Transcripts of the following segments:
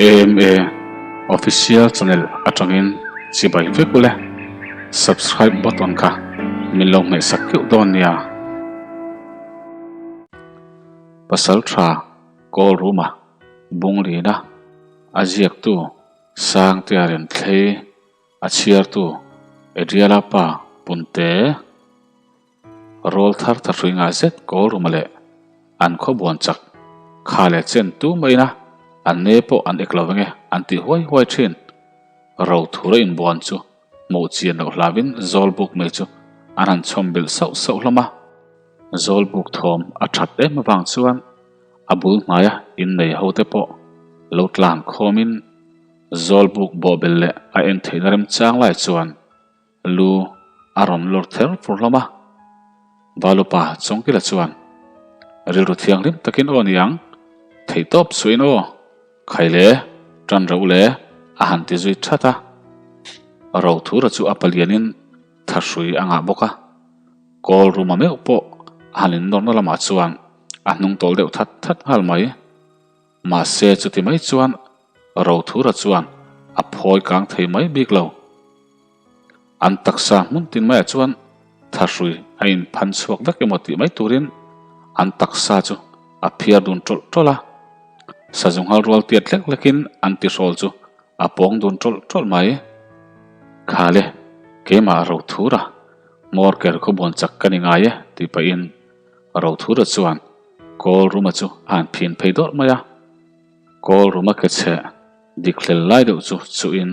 AMA Official Channel atangin chibai vek ule. Subscribe button kha min lo hmehsak keuh dawn nia. Pasaltha Kawl Ruma Bunglina a ziaktu Sangtea Renthlei a chhiartu Adriala pa Punte Rawl thar thahrui ngah zet kawl ruma leh an khaw buan chak kha leh chen tu maina an ne pawh an ek lo veng e an ti huai huai thin. Ro thura inbuan chu hmuh chian loh hlauin zawl buk mai chu an han chhawm belh sauh sauh hlawm a. Zawl buk thawm a that em avang chuan a bul hnaia innei ho te pawh lo tlan khawmin zawl buk bawhbel leh a en theihna remchang lai chuan Lu a rawn lawr ther fur hlawm a, Valupa Chawngkila chuan rilru thianghlim takin aw niang, theihtawp suin aw, khai le, tan reuh le a han ti zui that a. Rothura chu a palianin thahrui a ngah bawk a, kawl ruma meuh pawh a han innawrna lamah chuan a hnung tawl deuh that that nghal mai. Mahse chuti mai chuan Rothura chuan a phawi kang thei mai bik lo. An taksa hmun tin maiah chuan thahrui a inphan chhuak vek emaw tih mai turin an taksa chu a phiar dun tawlh tawlh a. Sazunghal rual tiat lek lekin an tihrawl chu a pawng dun tawlh tawlh mai. Khale, keimah Rothura, hmawr ker khaw buan chak ka ni ngai e tih pahin Rothura chuan Kawl ruma chu a han phin phei dawrh mai a. Kawl ruma ke chhe dik hlel lai deuh chu chuhin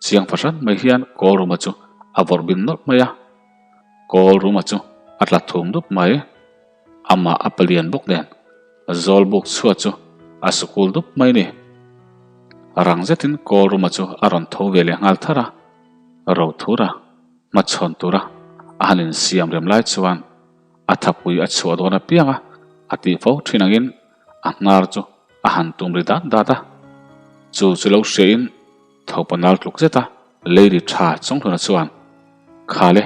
Chiang fahran mai hian Kawl Ruma chu a vawrh bin nawlh mai a, Kawl Ruma chu a tla thum dup mai. Amah a palian bawk nen zawl buk chhuat chu a sukul dup mai ni. Rang zetin Kawl Ruma chu a rawn tho ve leh nghal thar a, Rothura hmachhawn tura a han insiam rem lai chuan a thapui a chhuah dawn apiang a, a tih fo thin angin a hnar chu a han tum ri dat dat a. Chu chu lo hriain Thopa nal tluk zet a, Lady tha Chawnghluna chuan, Khale,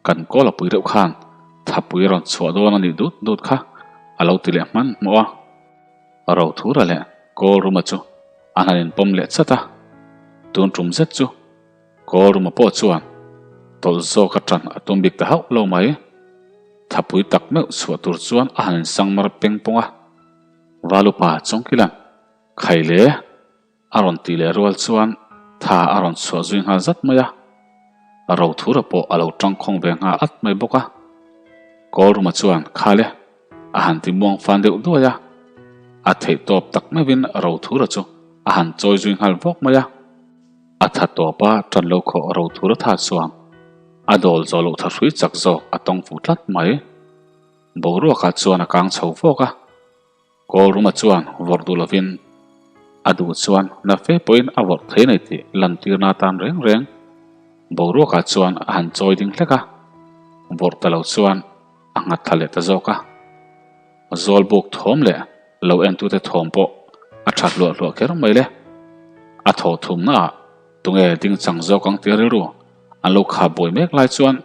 kan kawl a pui deuh khan thapui a rawn chhuah dawn a nih dut dut kha, a lo ti leh hman hmawh a. Rothura leh Kawlruma chu an han inpawm leh chat a, tun tum zet chu Kawlruma pawh chuan tawlh zawk a tan a tum bik ta hauh lo mai. Thapui tak meuh chhuah tur chuan a han insangmar peng pawng a, Valupa Chawngkila'n, Khaile! A rawn tih leh rual chuan tha a rawn chhuah zui nghal zat mai a, Rothura pawh a lo tangkhawng ve nghal at mai bawk a. Kawlruma chuan Khale a han ti muang fan deuh duai a, a theih tawp tak meuhin Rothura chu a han chawi zui nghal vawk mai a. A tha tawp a tan lo khawh Rothura tha chuan a dawl zawh loh thahrui chak zawk a tawng fuh tlat mai. Boruakah chuan a kang chho vawk a. Kawlruma chuan vawrh duh lovin a duh chuan na fe pawhin a vawrh thei nei tih lantirna atan reng reng boruakah chuan a han chawi ding hlek a, vawrh ta lo chuan a nghat thla leh ta zawk a. Zawlbuk thawm leh lo entute thawm pawh a tha hluah hluah kher mai le. A thaw thumnaah tunge ding chang zawk ang tih rilru an lo khap buai mek lai chuan,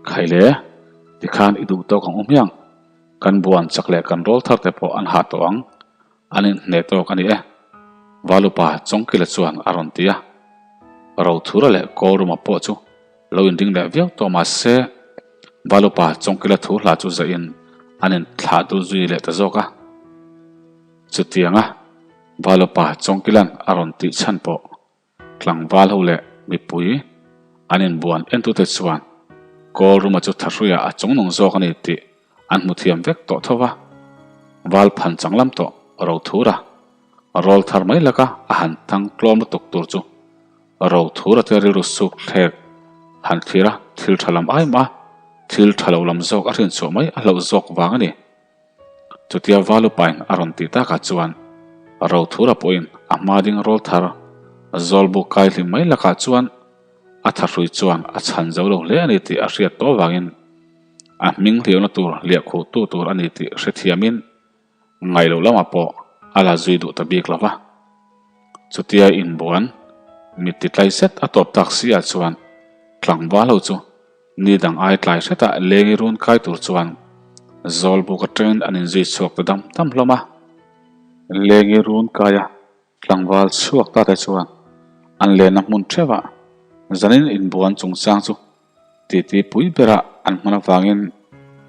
Khaile, tikhan i duh tawk ang u hmiang. Kan buan chak leh kan rawl thar te pawh an hah tawh ang, an inhneh tawk a ni e, Valupa Chawngkila chuan a rawn ti a. Rothura leh Kawlruma pawh chu lo inring leh viau tawh mah se, Valupa Chawngkila thu hla chu zahin an inthlah dul zui leh ta zawk a. Chutianga Valupa Chawngkila'n a rawn tih chhan pawh Tlangval ho leh mipui an inbuan entute chuan Kawlruma chu Thahruiah a chungnung zawk a ni tih an hmu thiam vek tawh tho va. Val phan changlam tawh Rothura rawl thar mai laka a han thang tlawm lutuk tur chu Rothura te rilru suk thlek han thlir a, thil tha lam ai mah a thil tha lo lam zawk a hrinchhuah mai a hlauh zawk vang a ni. Chutia Valupain a rawn tih takah chuan Rothura pawhin a hma ding rawl thar Zawlbuk kai hlim mai lakah chuan a thahrui chuan a chhan zo lo hle a ni tih a hriat tawh avangin a hming hliauna tur liahkhuhtu tur a ni tih hrethiamin ngaih loh lamah pawh a la zui duh ta bik lo va. Chutia inbuan mit titlai zet a tawp tak si ah chuan tlangval ho chu Ni dang ai tlai hretah lengi run kai tur chuan Zawlbuk atangin an inzui chhuak ta dam dam hlawm a. Lengi run kaia Tlangval chhuak ta te chuan an lenna hmun theuhah zanin inbuan chungchang chu titi pui bera an hman avangin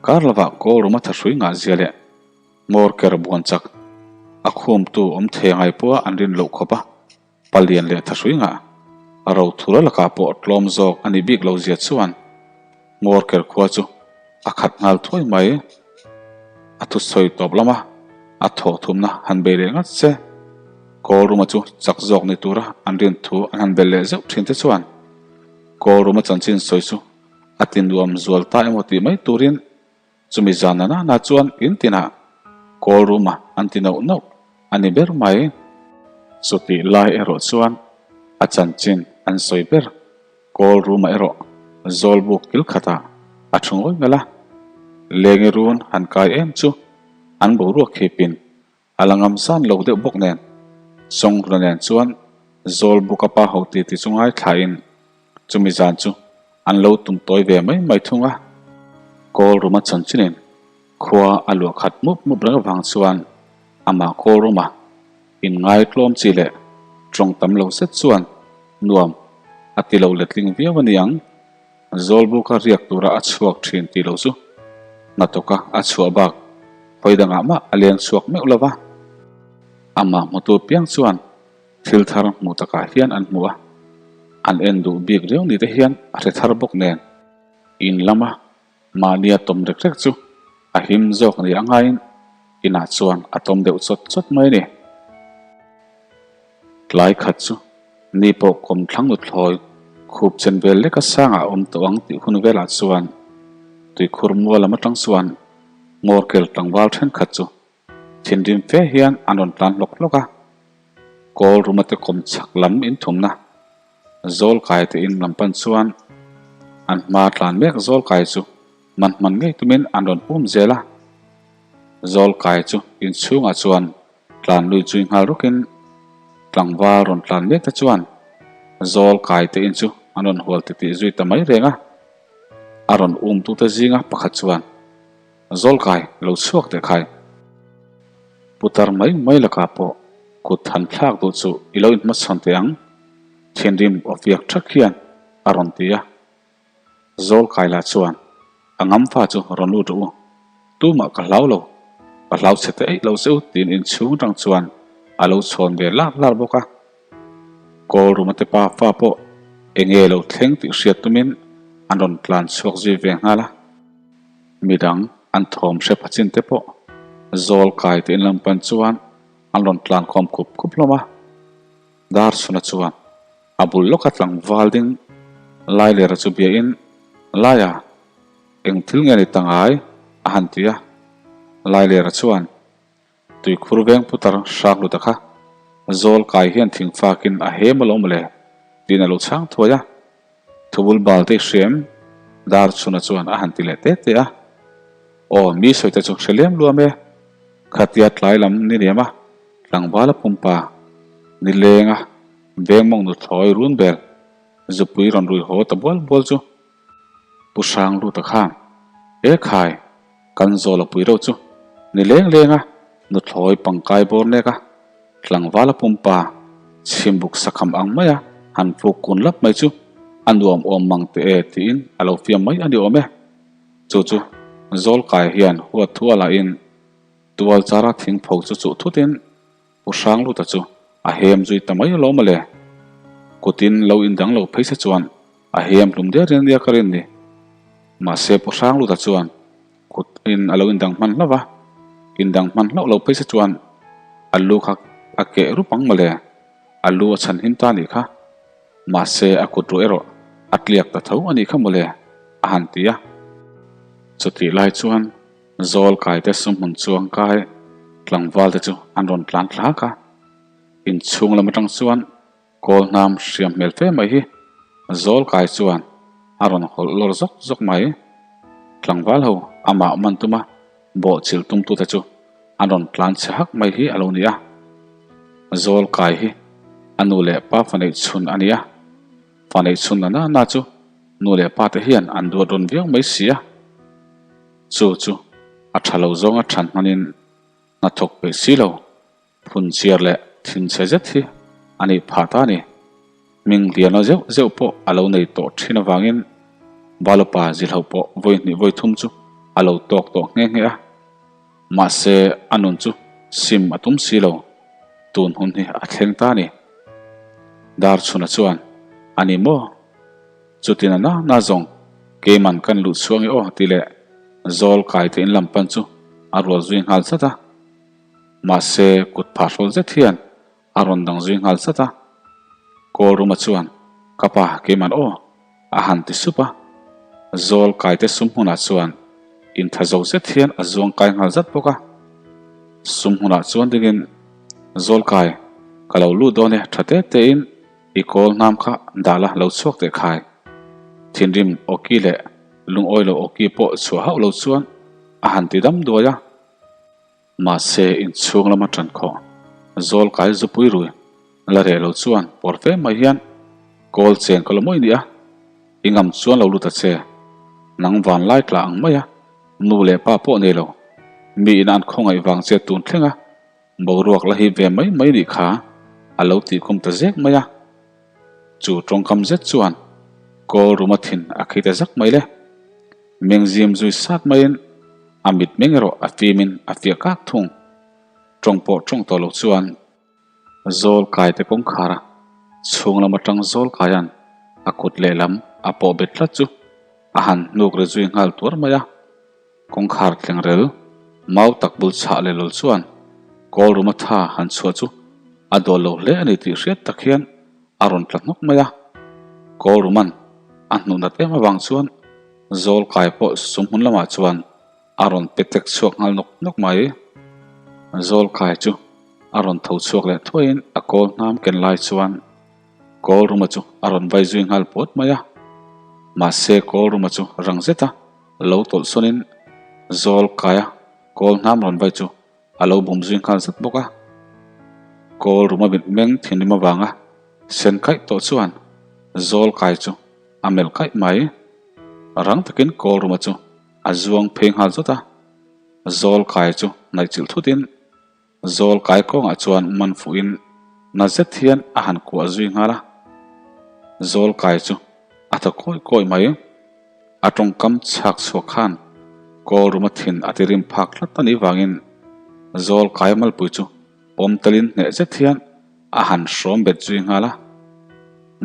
kar lovah Kawlruma thahrui ngah zia leh hmawr ker buan chak a khumtu awm thei ngai pawha an rin loh khawp a, palian leh thahrui ngah a rothura lakah pawh tlawm zawk a nih bik lo zia chuan hmawr ker khua chu a khat nghal thuai mai. A thusawi tawp lama a thawh thumna han bei leh ngat se, Kawlruma chu chak zawk ni tura an rin thu an han belh leh zeuh thin te chuan Kawlruma chanchin sawi chu a ti nuam zual ta emaw tih mai turin Chumi zan na nana chuan in tinah call room ah an ti nauh nauh a ni ber mai. Chutih lai erawh chuan a chanchin an sawi ber. Call room ah erawh Zawlbuk kil khatah a thu ngawi ngalh a, Lengi run han kai em chu an boruak khipin A la ngam zan lo deuh bawk nen, Songruna nen chuan Zawlbuka pa ho titi chu ngaithlain chumi zan chu an lo tum tawi ve mai mai thung a. Kawlruma chanchinin khua a luah khat mup mup reng avang chuan amah Kawlruma inngaitlawm chi leh tawng tam lo zet chuan nuam a ti lo letling viau a ni ang. Zawlbuka riak tura a chhuak thin tih lo chu hnathawka a chhuah bak hawi dangah mah a leng chhuak meuh lo va. Amah hmutu piang chuan thil thar hmuh takah hian an hmu a, an en duh bik riau ni te hian a hre thar bawk nen. In lama mahnia tawm rek rek chu a him zawk ni a ngaiin inah chuan a tawm deuh chawt chawt mai a ni. Tlai khat chu ni pawh kawm thlang nuthlawi khup chen vel leka sangah a awm tawh ang tih hun velah chuan tuikhur mual lam atang chuan ngawrkel tlangval thenkhat chu thinrim fe hian an rawn tlan hlawk hlawk a. Kawl ruma te kawm chhak lam inthumna zawl kai te in lam pan chuan an hma tlan mek zawl kai chu man hman ngei tumin an rawn pum zel a. Zawl kai chu inchhungah chuan Tlan lui chui nghal rawkin tlangval rawn tlan mek te chuan zawl kai te in chu an rawn hual titih zui ta mai reng a. A rawn um tute zinga pakhat chuan, Zawl kai, lo chhuak teh khai. Putar mai mai lakah pawh kut han thlak duh chu i lo inhmachhawn teh ang, thinrim aw fiak thak hian a rawn ti a. Zawl kai lah chuan a ngam fa chu rawn lut rawh u, tumah ka hlau lo, ka hlau chhe ta eih lo che u tiin inchhung atang chuan a lo chhawn ve lar lar bawk a. Kawl ruma te pa fa pawh enge lo thleng tih hriat tumin an rawn tlan chhuak zui ve nghal a. Midang an thawm hre phachin te pawh zawl kai te in lam pan chuan an rawn tlan khawm khup khup hlawm a. Dar chhuna chuan a bul lawka tlangval ding Lailera chu biain, Laia, eng thil nge ni ta ngai? a han ti a. Lailera chuan, Tuikhur veng putar hrak luta kha zawl kai hian thingfakin a hem alawm le, tiin a lo chhang thuai a. Thubul bal te i hria em? Dar chhuna chuan a han ti leh te te a. Aw, mi sawi te chu hre lem luam e. Khatia tlai lam ni niam a, tlangval a pumpa ni leng a, veng mawng nuthlawi run ber zupui rawn rui haw ta bual bual chu Pu Hrang Luta khan, E khai, kan zawl a pui reuh chu ni leng leng a, nuthlawi pangkai bawr nek a, tlangval a pumpa chhimbuk sakham ang mai a han fuk kun lap mai chu a nuam awm mang teh e tiin a lo fiam mai a ni awm e. Chu chu Zawlkai hian huat thu a lahin tual chara thingpho chu chuh thutin Pu Hrangluta chu a hem zui ta mai alawm a le. Kutin lo indang lo phei se chuan a hem hlum der in ania ka rin ni. Mahse Pu Hrangluta chuan kut in a lo indang hman hlauh va, indang hman hlauh lo phei se chuan a lu kha a keh rup ang mawle, a lu a chhan him ta a nih kha. Mahse a kut ruh erawh a tliak ta tho a nih kha mawle, a han ti a. Chutih lai chuan Zawl kaite sumhmun chuang kai tlangval te chu an rawn tlan thlak a, inchhung lam atang chuan kawl hnam hriam hmel fe mai hi zawl kai chuan a rawn hawlh lawr zawk zawk mai. Tlangval ho amah man tuma bawhchilh tumtute chu an rawn tlan chhe hak mai hi a lo ni a. Zawl kai hi a nu leh pa fa neih chhun a ni a, fa neih chhun na na chu nu leh pa te hian an duat rawn viau mai si a. Chu chu a tha lo zawnga than hmanin hnathawk peih si lo, phun chiar leh thinchhe zet hi a nih phah ta a ni. Hming lian aw zeuh zeuh pawh a lo nei tawh thin avangin Valupa zilho pawh vawi hnih vawi thum chu a lo tawk tawh nghe nghe a. Mahse a nun chu sim a tum si lo, tun hun hi a thleng ta a ni. Darchhuna chuan, A ni maw? Chutin a na na zawng keiman kan luh chhuang i aw tih leh zawl kai te in lam pan chu a rual zui nghal zat a. Mahse kut phah hrawl zet hian a rawn dang zui nghal zat a. Kawlruma chuan, Ka pa, keiman aw, a han ti sup a. Zawl kaite sum hmunah chuan intha zo zet hian a zuang kai nghal zat bawk a. Sum hmunah chuan dingin, Zawl kai, ka lo lut dawn e, tha te tein i kawl hnam kha dah la lo chhuak teh khai. Thinrim awki leh lungawi lo awki pawh chhuah hauh lo chuan a han ti dam duai a. Mahse, inchhung lama tan khawh zawl kai zupui rui la reh lo chuan pawr fe mai hian kawl cheng ka lo mawi nia, i ngam chuan lo lut a che. Nang van lai tla ang mai a, nu leh pa pawh nei lo, mi in an khawngaih vang che tun thleng a, boruak la hip ve mai mai nih kha a lo tih khum ta zek mai a. Chu tawngkam zet chuan kawl ruma thin a khi ta zak mai le. Mengzim zui sat maiin a mitmeng erawh a fimin a fiah kak thung. Tawng pawh tawng tawh lo chuan zawl kaite kawngkhar a chhung lam atang zawl kaia'n a kut lehlam a pawh bet tlat chu a han hnuk ri zui nghal tuar mai a. Kawngkhar tlengrel mau tak bul chhah leh lawl chuan kawl ruma tha han chhuah chu a dawl lo hle a ni tih hriat tak hian a rawn tla hnawk mai a. Kawl ruman a hnuh nat em avang chuan zawl kai pawh sum hmun lamah chuan a rawn pe tek chhuak nghal nawk nawk mai. Zawl kai chu a rawn tho chhuak leh thuaiin a kawl hnam ken lai chuan kawl ruma chu a rawn vai zui nghal puat mai a. Mahse kawl ruma chu rang zet a lo tawlh sawnin zawl kaia kawl hnam rawn vai chu a lo bum zui nghal zat bawk a. Kawl ruma mitmeng thinrim avanga sen kaih tawh chuan zawl kai chu a melh kaih mai. Rang takin kawl ruma chu a zuang phei nghal zawt a, zawl kai chu hnaihchilh thutin Zawl kai kawngah chuan man fuhin na zet hian a han kuah zui nghal a. Zawl kai chu a thaw kawi kawi mai. A tawngkam chhak chhuak khan kawl ruma thin a ti rim phak tlat a nih vangin zawl kai malpui chu pawm telin hneh zet hian a han hrawm bet zui nghal a.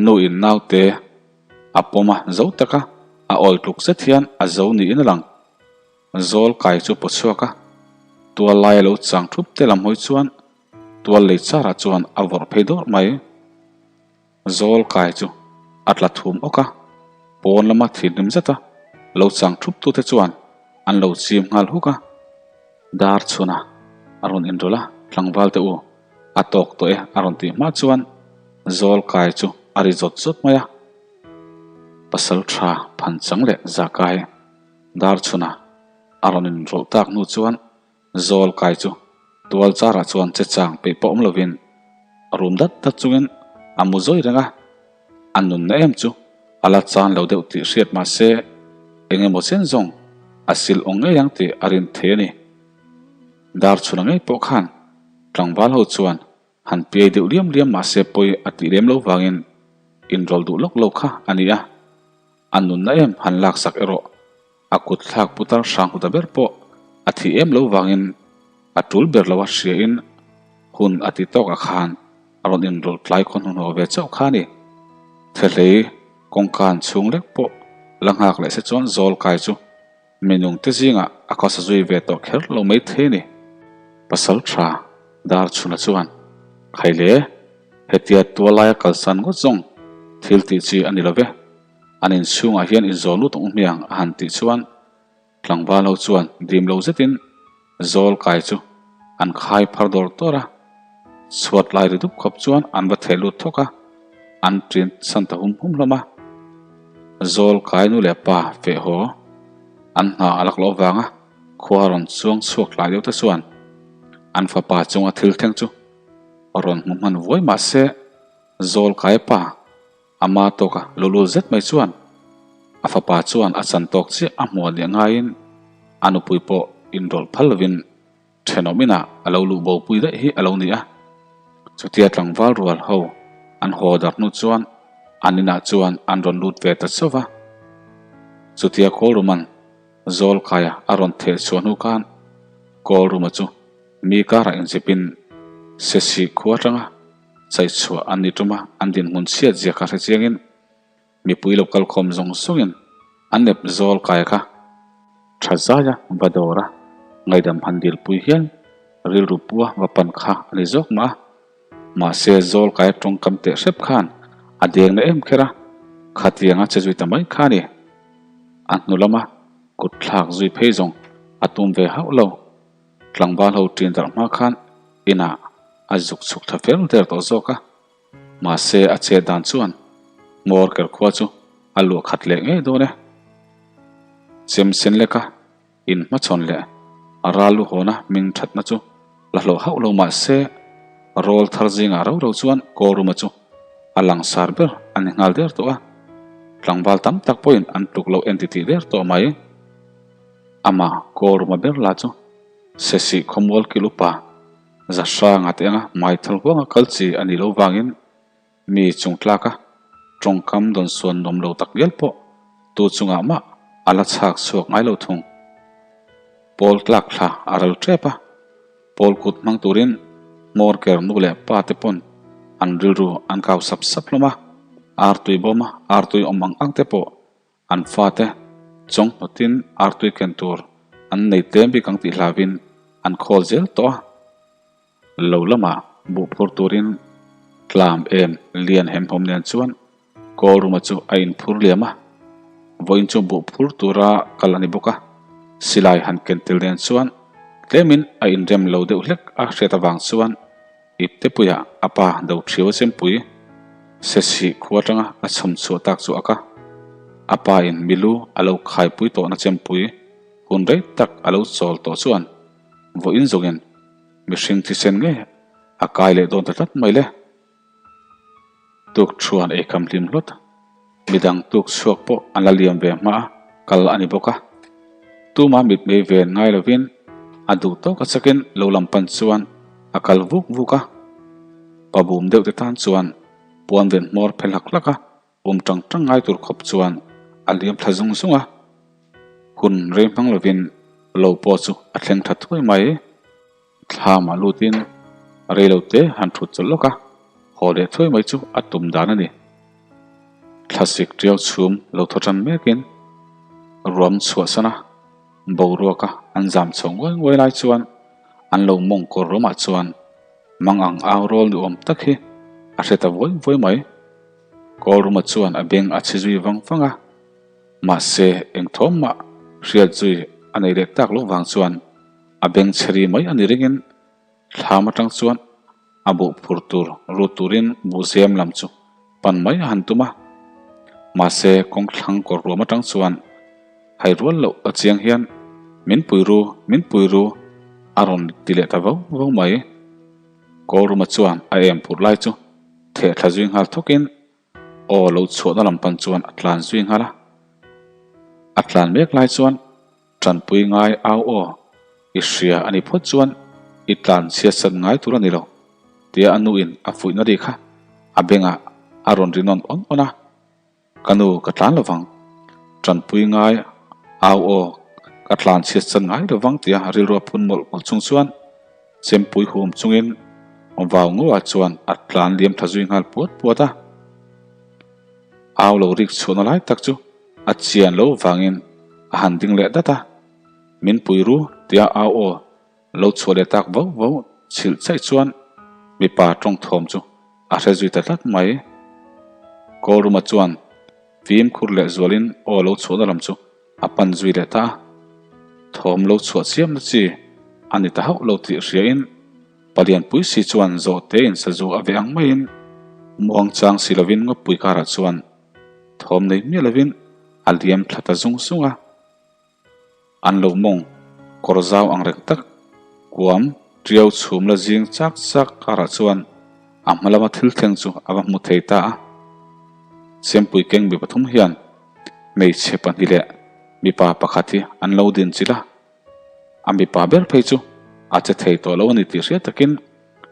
Nu in naute a pawm a zo taka a awl tluk zet hian a zo niin a lang. Zawl kai chu paw chhuak a, tual lai a lo chang thup te lam hawi chuan tual lei charah chuan a vawrh phei dawrh mai. Zawl kai chu a tla thum awk a, pawn lama thinrim zeta lo chang thup tute chuan an lo chim nghal huk a. Dar chhuna a rawn inrawlh a, tlangval te u a tawk tawh e a rawn tih hma chuan zawl kai chu a ri zawt zawt mai a. Pasal tha phanchang leh zakai. Dar chhuna a rawn inrawlh tak hnu chuan zawl kai chu tual charah chuan che chang peih pawh awm lovin a rum dat dat chungin a mu zawi reng a, a nunna em chu a la chan lo deuh tih hriat mah se eng emaw chen zawng a sil awng ngei ang tih a rin thei a ni. Dar chhuna ngei pawh khan tlangval ho chuan Han piai deuh liam liam mah se pawi a tih lem lo vangin inrawlh duh lawk lo kha a ni a, a nunna em han laksak erawh a kut thlak putar hrang huta ber pawh a thih em lo vangin a tul ber lo a hriain hun a ti tawkah khan a rawn inrawlh tlai khaw hnuhnawh ve chauh kha a ni. Thehlei kawngkan chhung lek pawh la nghak leh se chuan zawl kai chu Minung te zingah a khawsa zui ve tawh kher lo mai thei ni. Pasal tha dar chhuna chuan, Khaile, hetia tualaia kalsan ngawt zawng thil tih chi a ni lo ve. An inchhungah hian inzawl lut ang hmiang a han tih chuan tlangval ho chuan dim lo zetin zawl kai chu an khai phar dawr dawr a. Chhuat lai ri dup khawp chuan an va theh lut thawk a, an ṭin san ta hum hum hlawm a. Zawl kai nu leh pa feh haw an hna a lak loh avanga khua rawn chuang chhuak hlai deuh te chuan an fapa chunga thil thleng chu rawn hmu hman vuai mah se Zawl kai pa ama tawka lulul zet mai chuan a fapa chuan a chan tawk chiah a hmuh leh ngaiin a nupui pawh inrawlh phal lovin Thenawm inah a lo luh bopui daih hi a lo ni a. Chutia tlangval rual ho an haw darh hnu chuan an inah chuan an rawn lut ve ta chauh va. Chutia Kawlruma'n Zawlkaia a rawn theh chhuah hnu khan Kawlruma chu mi karah inzipin Sesih khua atanga chaichhuah an ni ṭuma an dinhmun chhiat zia kha hre chiangin Mipui lo kal khawm zawng zawngin an ep zawl kai kha tha zaia va dawr a, ngaihdam han dilpui hian rilru pua va pan kha a ni zawk mah a. Mahse zawl kai tawngkam teh hrep khan a deng na em kher a, khatianga che zui ta mai kha a ni. A hnu lama kut thlak zui phei zawng a tum ve hauh lo. Tlangval ho ṭin darh hma khan inah a zuk chhuk thla fel der tawh zawk a. Mahse a chet dan chuan hmawr ker khua chu a luah khat leh ngei dawn e. Chem sen leka in hmachhawn leh a ral lu hawna hming thatna chu la hlawh hauh lo mahse rawl thar zingah ro ro chuan Kawlruma chu a langsar ber a ni nghal der tawh a, tlangval tam tak pawhin an tluk loh en titih der tawh mai. Amah Kawlruma ber lah chu Sesih khawmual kil upa Za hranga te anga hmaithal huanga kal chi a nih loh vangin mi chung tlaka tawngkam dawn suan nuam lo tak ngial pawh tu chungah mah a la chhak chhuak ngai lo thung. Pawl tlak thla a ral tep a, pawl kut hmang turin hmawr ker nu leh pa te pawn an rilru an kau sap sap hlawm a, artui bawma artui awm ang ang te pawh An fate chawng hnawtin artui ken tur an nei tlem bik ang tih hlauhin an khawl zel tawh a. Lo lamah buh phur turin tlam em lian hemhawm nen chuan Kawlruma chu a inphur liam a. Vawiin chu buh phur tura kal a ni bawk a, silai han ken tel nen chuan tlemin a inrem lo deuh hlek a hriat avang chuan Iptepuia a pa do thiau a chempui Sesih khua atanga a chhawm chhuah tak chu a ka. A pa in milu a lo khaipui tawhna chempui hun rei tak a lo chawl tawh chuan vawiin zawngin mihring thisen nge a kai leh dawn ta tlat mai le. Tuk thuan eikham hlim hlawt. Midang tuk chhuak pawh an la liam ve hma a, kal a ni bawk a. Tuma mitmei ven ngai lovin a duh tawk a chakin lo lam pan chuan a kal vuk vuk a. Pa bum deuh te tan chuan puan ven hmawr phe hlak hlak a, um tang tang ngai tur khawp chuan a liam thla zung zung a. Hun rei hmang lovin lo pawh chu a thleng tha thuai mai. Thlamah lutin reilote han thut chawlh lawk a, haw leh thuai mai chu a tum dan a ni. Thlasik tiau chhum lo thaw tan mekin ruam chhuahsan a, boruaka an zam chho nguai nguai lai chuan an lo mawng kawr ruamah chuan mang ang au rawl ni awm tak hi a hre ta vuai vuai mai. Kawlruma chuan a beng a chhi zui vang vang a, mahse eng thawm mah hriat zui a nei leh tak loh vang chuan A beng chhe ri mai a ni ringin thlam atang chuan a buh phur tur ru turin buhzem lam chu pan mai a han tum a. Mahse kawngthlang kawr ruam atang chuan hai rual loh a chiang hian min pui ru, min pui ru a rawn ti leh ta vo vo mai. Kawlruma chuan a em phur lai chu theh thla zui nghal thawkin aw lo chhuahna lam pan chuan a tlan zui nghal a. A tlan mek lai chuan Tanpui ngai au aw, i hria a ni phawt chuan i tlan chhiatsan ngai tur a ni lo, tia a nuin a fuihna ri kha a bengah a rawn ri nawn awn awn a. Ka nu ka tlan lo vang, tanpui ngai au aw, ka tlan chhiatsan ngai lo vang tia rilru a phun mawlh mawlh chung chuan chempui hum chungin vau ngawah chuan a tlan liam tha zui nghal puat puat a. Au lo rik chhuahna lai tak chu A chian lo vangin a han ding leh dat a, Min pui ru tia au aw lo chhuah leh tak vauh vauh chhilh chaih chuan mipa tawng thawm chu a hre zui ta tlat mai. Kawlruma chuan fimkhur leh zualin aw lo chhuahna lam chu a pan zui leh ta a, thawm lo chhuah chiamna chi a ni ta hauh lo tih hriain Palianpui si chuan zawhtein sazu a veh ang maiin muangchang si lovin ngawpui karah chuan Thawm nei miah lovin a liam thla ta zung zung a, an lo mawng kawr zau ang reng tak kuam tiau chhum la zing chak chak karah chuan a hma lama thil thleng chu a va hmu thei ta a. Chempui keng mi pathum hian hmeichhe pahnih leh mipa pakhat hi an lo din chilh a, a mipa ber phei chu a che thei tawh lo a ni tih hriat takin.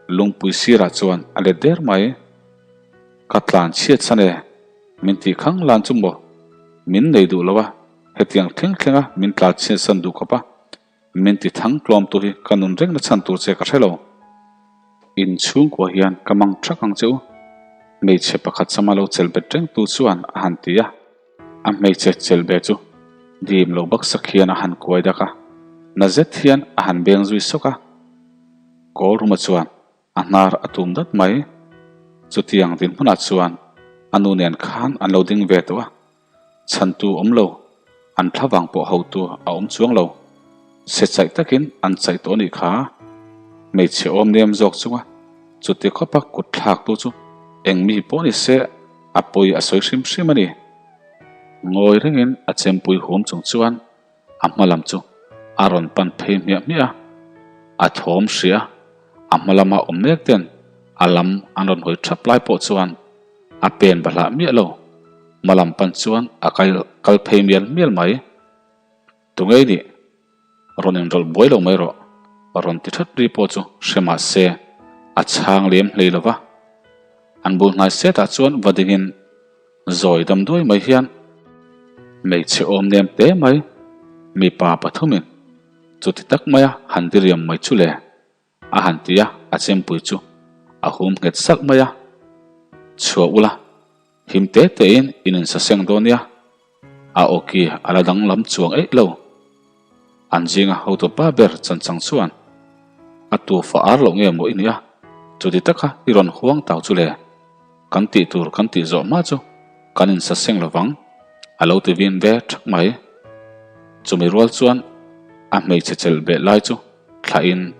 Lungpui sirah chuan a let der mai. Ka tlan chhiat san e, min tih khang lan chu maw? Min nei duh lo a, hetiang thleng thleng a min tlan chhiat san duh khawp a, min ti thang tlawm tur hi ka nun reng na chhan tur che ka hre lo. In chhungkua hian ka mang thak ang che u, hmeichhe pakhat sama lo chelh bet reng tu chuan a han ti a. A hmeichhe chelh be chu dim lo baksak hian a han kuai dak a, na zet hian a han beng zui sawk a. Kawlruma chuan a hnar a tum dat mai. Chutiang dinhmunah chuan a nu nen khan an lo ding ve tawh a, chhantu awm lo, an thlavang pawh hotu a awm chuang lo. Se chaih takin an chaih tawh a nih kha. Hmeichhe awm nem zawk chunga chuti khawpa kut thlaktu chu eng mi pawh ni se a pawi a sawi hrim hrim a ni. Ngawi rengin a chempui hum chung chuan a hma lam chu a rawn pan phei hmiah hmiah a, a thawm hria a hma lama awm mek ten a lam an rawn hawi thap lai pawh chuan a pen bahlah miah lo, hma lam pan chuan a kal phei mial mial mai. Tungei nih rawn inrawlh buai lo mai rawh, rawn ti that ri pawh chu hre mah se a chhang lem hlei lo va. An bul hnai setah chuan va dingin zawi damdawi mai hian hmeichhe awm nem te mai mipa pathumin chuti tak maia han diriam mai chu le. A han ti a, a chempui chu a hum nghet salh mai a. Chhuah ula, him te tein in insaseng dawn nia. A awki a la danglam chuang eih lo. An zinga hotu pa ber chanchang chuan, A tufa ar loh nge maw i nia, chuti taka i rawn huang tau chu le. Kan tih tur kan tih zawh hma chu kan insaseng lovang, a lo ti vin ve thak mai. Chumi rual chuan a hmeichhe chelh beh lai chu thlahin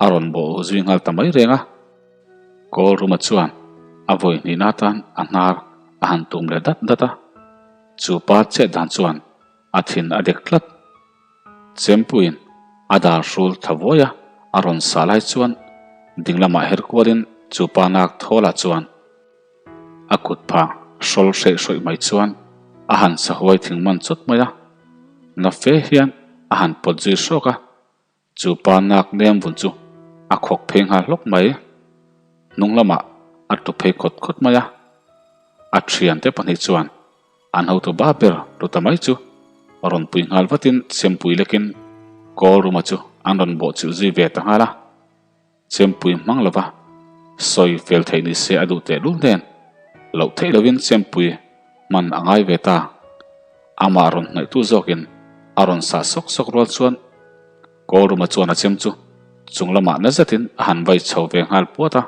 a rawn bawh zui nghal ta mai reng a. Kawlruma chuan a vawi hnihna atan a hnar a han tum leh dat dat a, chu pa chet dan chuan a thin a dek tlat. Chempuiin a dar hrul tha vuai a, a rawn sah lai chuan ding lamah her kualin chu pa nak thawlah chuan a kut phah hrawl hreih hrawih mai chuan a han sahuai thing man chawt mai a, na fe hian a han pawt zui hrawk a. Chu pa nak nem vun chu a khawk phei nghal hlawk mai. Hnung lamah a tlu phei khawt khawt mai a. A thiante pahnih chuan an hotu ba ber tlu ta mai chu rawn pui nghal vatin chempui lekin Kawlruma chu an rawn bawhchilh zui ve ta nghal a. Chempui hmang lova sawi fel theih ni se a duh tehlul nen loh theih lovin chempui hman a ngai ve ta. Amah rawn hnaihtu zawkin a rawn sah sawk sawk rual chuan Kawlruma chuan a chem chu chung lamah na zetin a han vai chho ve nghal puat a.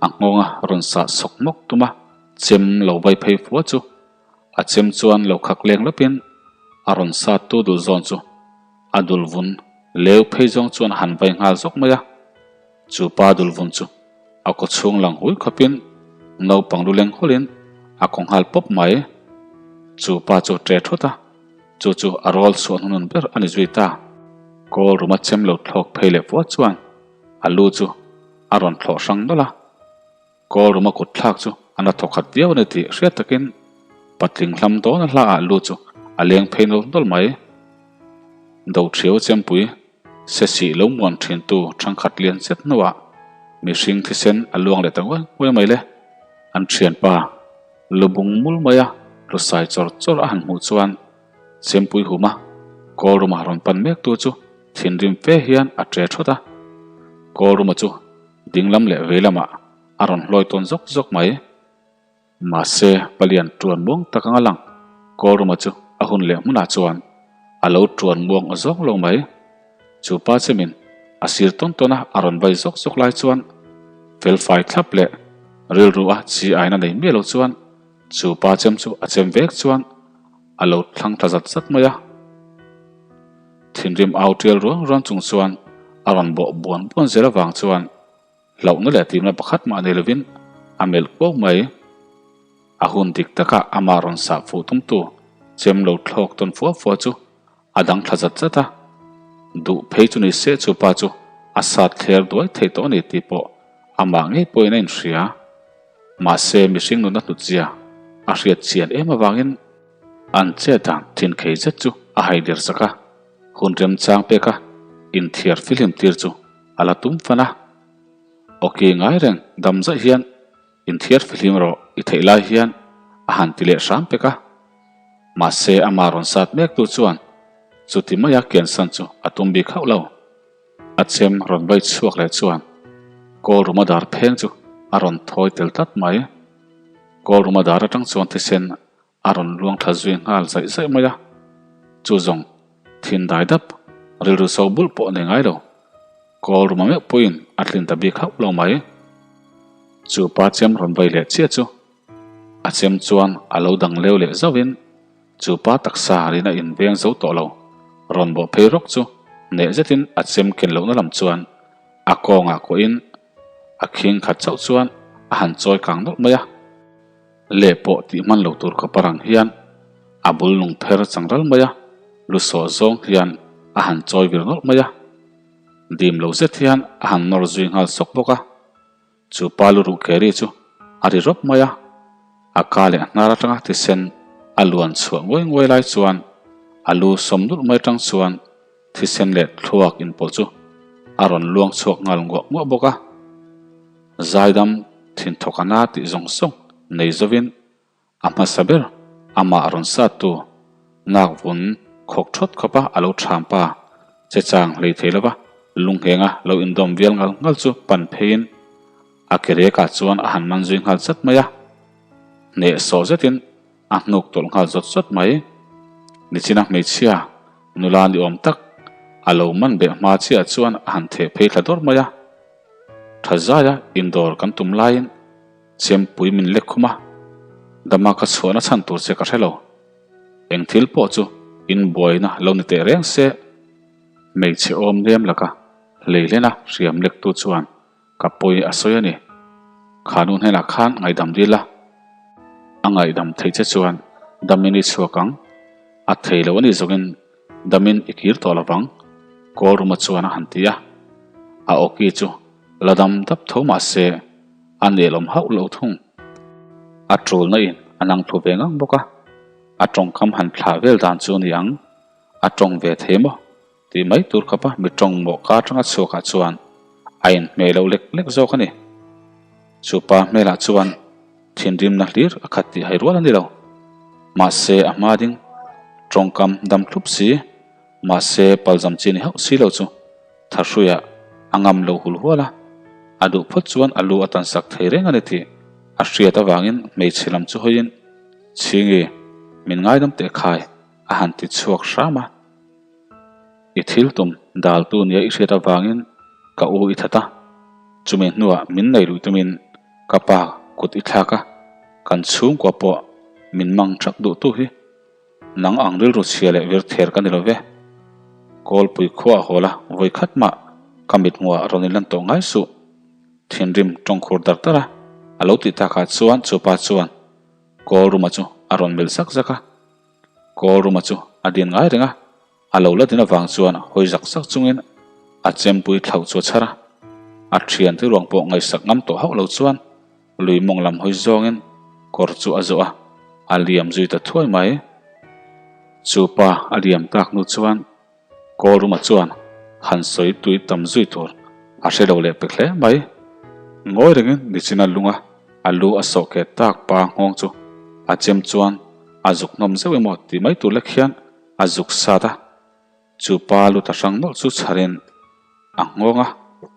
A nghawnga rawn sah sawk hmawk tuma chem lo vai phei fua chu a chem chuan lo khak leng lawpin a rawn sattu dul zawn chu a dul vun leu phei zawng chuan a han vai nghal zawk mai a. Chu pa dul vun chu a kaw chhung lang hui khawpin naupang lu leng hawlin a kaw nghal pawp mai. Chu pa chu ṭe thut a, chu chu a rawl chhuah hnunun ber a ni zui ta. Kawl ruma chem lo thlawk phei leh fuat chuan a lu chu a rawn thlawh hrang nawlh a. Kawl ruma kut thlak chu a na thawkhat viau a ni tih hriat takin patling hlam dawn a hla ah lu chu a leng phei nawlh nawlh mai. Doṭhiau chempui se sih lo muan ṭhintu ṭhangkhat lian zet hnuah mihring thisen a luang leh ta nguai nguai mai le. An ṭhianpa lubung mul maia tlusai chawr chawr a han hmuh chuan chempui huma kawl ruma rawn pan mektu chu thinrim fe hian a ṭe ṭhawt a. Kawl ruma chu dinglam leh vei lamah a rawn hlawi tawn zawk zawk mai. Mahse, palian ṭuan muang tak anga lang Kawlruma chu a hun leh hmunah chuan a lo ṭuan muang aw zawng lo mai. Chu pa chemin a sir tawn tawn a a rawn vai zawk zawk lai chuan felfai thlap leh rilru a chi aina nei miah lo chuan chu pa chem chu a chem vek chuan a lo thlang thla zat zat mai a. Thinrim au ṭial ruang ruang chung chuan a rawn bawh buan buan zel avang chuan Hlauhna leh timna pakhat mah nei lovin a melh kuau mai. A hun dik takah amah rawn sah fuh tumtu chem lo thlawk tawn fua fua chu a dang thla zat zat a. Duh phei chu ni se chu pa chu a sat thler duai thei tawh a ni tih pawh amah ngei pawhin a inhria. Mahse mihring nuna hnutzia a hriat chian em avangin an chet dan thinkhei zet chu a haider sak a, hun remchang peka inthiar fihlim tir chu a la tum fan a. Awki ngai reng dam zaih hian inthiar fihlim rawh i theih lai hian a han ti leh hram pek a. Mahse amah rawn sat mek tu chuan chuti maia kiansan chu a tum bik hauh lo. A chem rawn vai chhuak leh chuan Kawlruma dar pheng chu a rawn thawi tel tlat mai. Kawlruma dar atang chuan thisen a rawn luang thla zui nghal zaih zaih mai a, chu zawng thin dai dap rilru so bulh pawh nei ngai lo. Kawlruma meuh pawhin a tlin ta bik hauh lo mai. Chu pa chem rawn vai leh chiah chu a chem chuan a lo dang leu leh zauhin Chu pa taksa rina inveng zo tawh lo, rawn bawh phei rawk chu hneh zetin a chem ken lohna lam chuan a kawngah kuahin a khing khat chauh chuan a han chawi kang nawlh mai a. Leh pawh tih hman lo tur khawpa rang hian a bul lung pher chang ral mai a, lu sawh zawng hian a han chawi vir nawlh mai a. Dim lo zet hian a han nawr zui nghal sawk bawk a. Chu pa lu ruh keri chu a ri rawp mai a, a ka leh a hnar atanga thisen a luan chhuah nguai nguai lai chuan a lu sawm nulh mai atang chuan thisen leh thluak inpawlh chu a rawn luang chhuak nghal nguah nguah bawk a. Zaidam thinthawk a na tih zawng zawng nei zovin A hmasa ber, amah rawn sattu, nak vun khawk thawt khawpa a lo ṭham pa, che chang hlei thei lova lunghenga lo indawm vial ngal ngal chu pan pheiin a ke rekah chuan a han man zui nghal chat mai a. Hneh sawh zetin a hnuk tawlh nghal zawt zawt mai. Nichina hmeichhia nula ni awm tak a lo man beh hma chiah chuan a han theh phei thla dawr mai a. Tha zaia indawr kan tum laiin Chempui min lek khum a, dama ka chhuahna chhan tur che ka hre lo. Eng thil pawh chu in buaina lo ni teh reng se. Hmeichhe awm nem laka hleilena hriam lektu chuan ka pawi a sawi a ni. Kha nu hnenah khan ngaihdam dil a, a ngaihdam theih che chuan damin i chhuak ang, a thei lo a nih zawngin damin i kir tawh lovang, Kawlruma chuan a han ti a. A awki chu la dam dap tho mah se, A nelawm hauh lo thung. A ṭulna in a nang thlu ve ngang bawk a, a ṭawngkam han thlah vel dan chu ni ang, a ṭawng ve thei maw? tih mai tur khawpa mi ṭawng mawh ka aṭanga chhuakah chuan a inhmeh loh lek lek zawk a ni. Chu pa hmelah chuan thinrimna hlir a khat tih hai rual a ni lo. Mahse a hma ding ṭawngkam dam thlup si, mahse palzam chi ni hauh si lo chu Thahruiah a ngam lo hul hual a, a duh phawt chuan a lu a tan sak thei reng a ni tih a hriat avangin hmeichhe lam chu hawiin, Chhingi, min ngaidam teh khai, a han ti chhuak hram a. I thil tum daltu nia i hriat avangin ka u i that a, chumi hnuah min nei luih tumin ka pa kut i thlak a, kan chhungkua pawh min mang thak duhtu hi Nang ang rilru chhia leh vir ther ka ni lo ve. Kawlpui khuaah haw la, vawi khat mah ka mit hmuhah rawn inlan tawh ngai suh. Thinrim tawngkhur dar dar a, a lo tih takah chuan chupa chuan Kawlruma chu a rawn melh zak zak a. Kawlruma chu a din ngai reng a, a lo la din avang chuan hawi zak zak chungin a chempui thlauh chu a chhar a. A thiante ruang pawh ngaihsak ngam tawh hauh lo chuan Lui mawng lam hawi zawngin kawr chu a zawh a, a liam zui ta thuai mai. Chu pa a liam tak hnu chuan Kawlruma chuan han sawi tui tam zui tur a hre lo leh pek hle mai. Ngawi rengin nichina lunga a lu a sawh keh tak pa nghawng chu a chem chuan a zuk hnawm zeuh emaw tih mai tur lek hian a zuk sat a. Chu pa lu ta hrang nawlh chu chharin a nghawng a,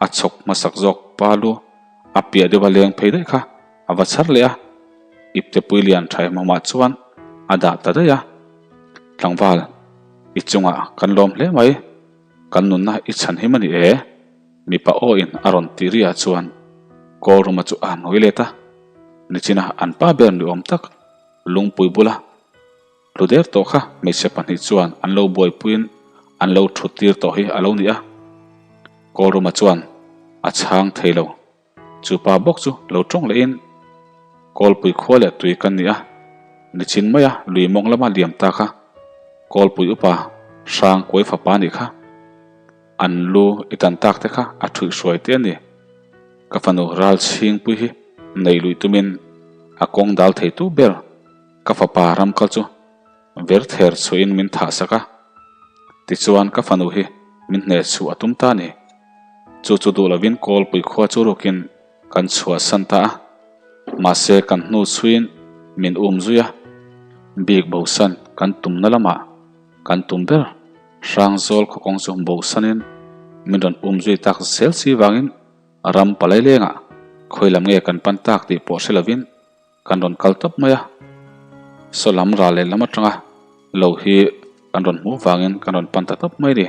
a chhawk hmasak zawk pa lu a piah deuh a leng phei daih kha a va chhar leh a, iptepui lian tha em awmah chuan a dah ta daih a. Tlangval, i chungah kan lawm hle mai, kan nunna i chhan him a ni e, mipa aw in a rawn tih ri ah chuan Kawlruma chu a han hawi let a, nichina an pa ber ni awm tak lungpui bula Tlu der tawh kha hmeichhe pahnih chuan an lo buaipuiin an lo thut tir tawh hi a lo ni a. Kawlruma chuan a chhang thei lo. Chu pa bawk chu lo tawng lehin, Kawlpui khua leh tui kan ni a, nichin maia lui mawng lama liam ta kha Kawlpui upa hrang kuai fapa nih kha. An lu i tan tak te kha a thuih hruai te a ni. Ka fanu ral chhingpui hi neih luih tumin a kawng dal theitu ber. Ka fapa ram kal chu ver ther chhuahin min thah sak a, tichuan ka fanu hi min hneh chhuh a tum ta a ni. Chu chu duh lovin Kawlpui khua chu rukin kan chhuahsan ta a, mahse kan hnu chhuiin min um zui a, bik bosan kan tumna lamah kan tum ber Hrangzawl khawkawng chu bosanin min rawn um zui tak zel si vangin ram palai lengah khawi lam nge kan pan tak tih pawh hre lovin kan rawn kal tawp mai a, saw lam ral leh lam atanga lo hi kan rawn hmuh vangin kan rawn pan ta tawp mai a ni.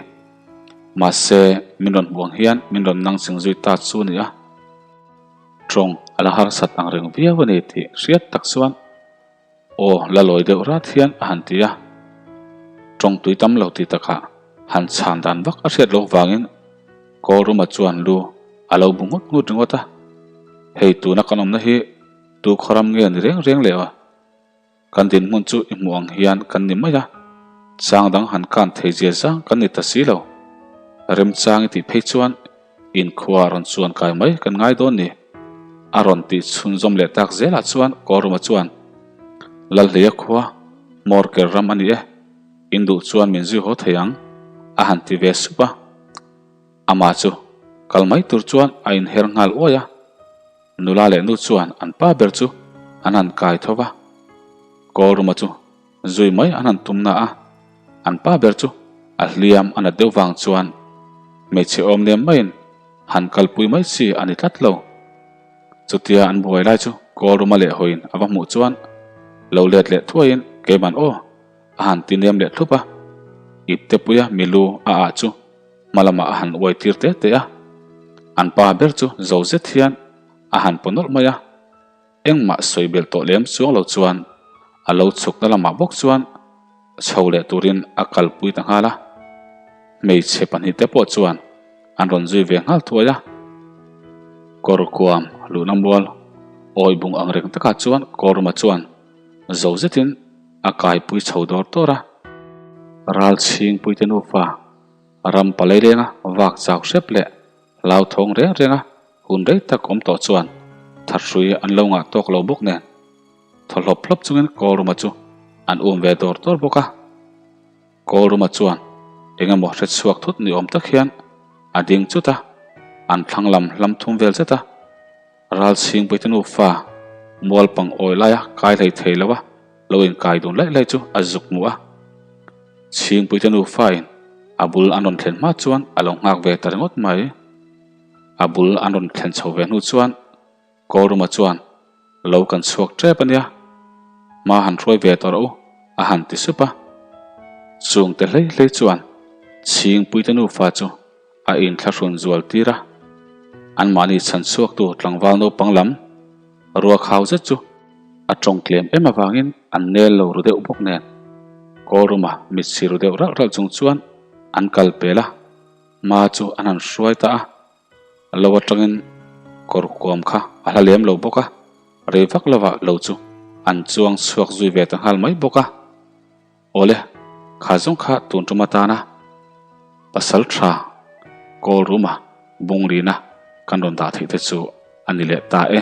Mahse, min rawn hmuh ang hian min rawn nang ching zui ta chu a ni a, tawng a la harsat ang reng viau a ni tih hriat tak chuan aw la lawi deuh rat hian a han ti a, tawng tui tam lo tih takah han chhan dan vak a hriat loh vangin Kawlruma chuan lu a lo bu nghut nghut ringawt a, hei tuna kan awmna hi Tu khawram nge ni reng reng leh aw? Kan dinhmun chu i hmuh ang hian kan ni mai a, chang dang han kan thei zia zang kan ni ta si lo. Remchang i tih phei chuan inkhua rawn chuan kai mai kan ngai dawn ni. A rawn tih chhunzawm leh tak zelah chuan Kawruma chuan, Lalhleia khua, Hmawrker ram a ni e, in duh chuan min zui haw thei ang, a han ti ve sup a. Amah chu kal mai tur chuan a inher nghal uai a. Nula leh nu chuan an pa ber chu an han kai tho va, Kawlruma chu zui mai an han tum na a, an pa ber chu a hliam a nat deuh vang chuan hmeichhe awm nem maiin han kalpui mai chi a ni tlat lo. Chutia an buai lai chu Kawlruma leh hawiin a va hmuh chuan lo let leh thuaiin keiman aw a han ti nem leh thlup a, iptepuia milu a ah chu hma lamah a han uai tir te te a, an pa ber chu zo zet hian a han paw nawlh mai a, engmah sawi belh tawh lem chuang lo chuan a lo chhukna lamah bawk chuan chho leh turin a kalpui ta nghal a, hmeichhe pahnihte pawh chuan an rawn zui ve nghal thuai a, kawr kuam luhna mual awi bung ang reng takah chuan Kawruma chuan zo zetin a kaipui chho dawr dawr a, ral chhingpuite nufa ram palai lenga vak chau hrep leh hlauthawng reng renga hun rei tak awm tawh chuan thathrui an lo ngah tawk lo bawk nen thaw hlawp hlawp chungin Kawlruma chu an um ve dawr dawr bawk a. Kawlruma chuan eng emaw hre chhuak thut ni awm tak hian a ding chut a, an thlang lam hlam thum vel zet a. Ral chhingpuite nufa mual pang awi laia kai hlei thei lo a lo inkai dun laih laih chu a zuk hmu a. Chhingpuite nufain a bul an rawn thlen hma chuan a lo nghak ve ta ringawt mai. A bul an rawn thlen chho ve hnu chuan Kawlruma chuan lo kan chhuak tep a nia, hma han hruai ve tawh rawh u a han ti sup a. Chungte hlei hlei chuan Chhingpuite nufa chu a inthlahrun zual tir a, anmahni chhan chhuaktu tlangval naupang lam ruak hau zet chu a tawng tlem em avangin an nel lo ru deuh bawk nen Kawlruma mit si ru deuh ralh ralh chung chuan an kal pel a, hma chu an han hruai ta a, lo atangin kawr kuam kha a hla lem lo bawk a, rei vak lovah lo chu an chuang chhuak zui ve ta nghal mai bawk a. Awle, kha zawng kha tun tum atana pasal tha kawl ruma bunglina kan rawn dah theih te chu a ni leh ta e.